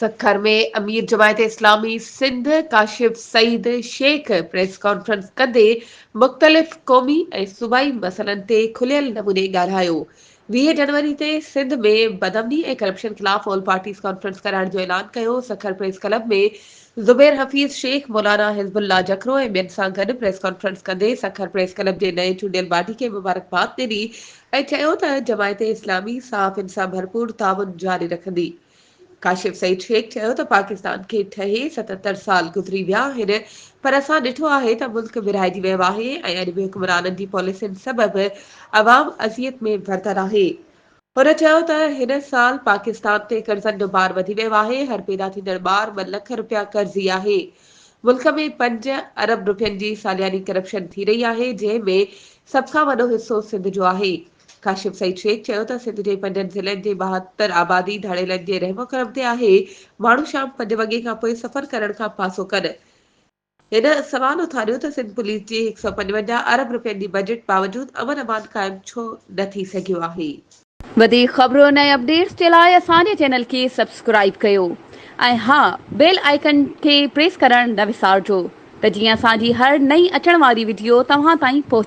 سکر ۾ امير Jamaat Islami Sindh Kashif Saeed Shaikh press conference ڪندي مختلف قومي ۽ صوبائي مسئلن تي کليل نموني ڳالهايو. 20 جنوري تي سنڌ ۾ بدامني ۽ ڪرپشن خلاف آل پارٽيز ڪانفرنس ڪرائڻ جو اعلان ڪيو. سکر پريس ڪلب ۾ زبير حفيظ شيخ، مولانا حزب الله جکرو ۽ ٻين سان گڏ پريس ڪانفرنس ڪندي سکر پريس ڪلب جي نئين چونڊيل باڊي کي مبارڪباد ڏني ۽ چيو ته جماعت اسلامي صحافين سان ڀرپور تعاون جاري رکندي. ڪاشف سعيد شيخ چيو ته پاڪستان کي ٺهي 77 سال گذري ويا آهن پر اسان ڏٺو آهي ته ملڪ ورهائجي ويو آهي ۽ اڄ به حڪمرانن جي پاليسين سبب عوام اذيت ۾ ورتل آهي. هن چيو ته هن سال پاڪستان تي قرضن جو بار وڌي ويو آهي، هر پيدا ٿيندڙ ٻار ٻه لک رپيا قرضي آهي، ملڪ ۾ پنج ارب رپين جي سالياني ڪرپشن ٿي رهي آهي، جنهن ۾ سڀ کان وڏو حصو سنڌ جو آهي. ڪاشف سعيد شيخ چيو ته سنڌ جي پنجن ضلعن جي 72 آبادي ڌاڙيلن جي رحم و ڪرم تي آهي، ماڻهو شام پنج وڳي کانپوء سفر ڪرڻ کان پاسو ڪن. هن سوال اٿاريو ته سنڌ پوليس جي 155 ارب رپين جي بجيٽ باوجود امن امان قائم ڇو نه ٿي سگهيو آهي. وڌيڪ خبرن ۽ اپڊيٽس جي لاء اسان جي چينل کي سبسڪرائيب ڪيو ۽ ها بيل آئيڪن کي پريس ڪرڻ نه وسارجو ته جيئن اسان جي هر نئين اچڻ واري وڊيو توهان تائين پهچي.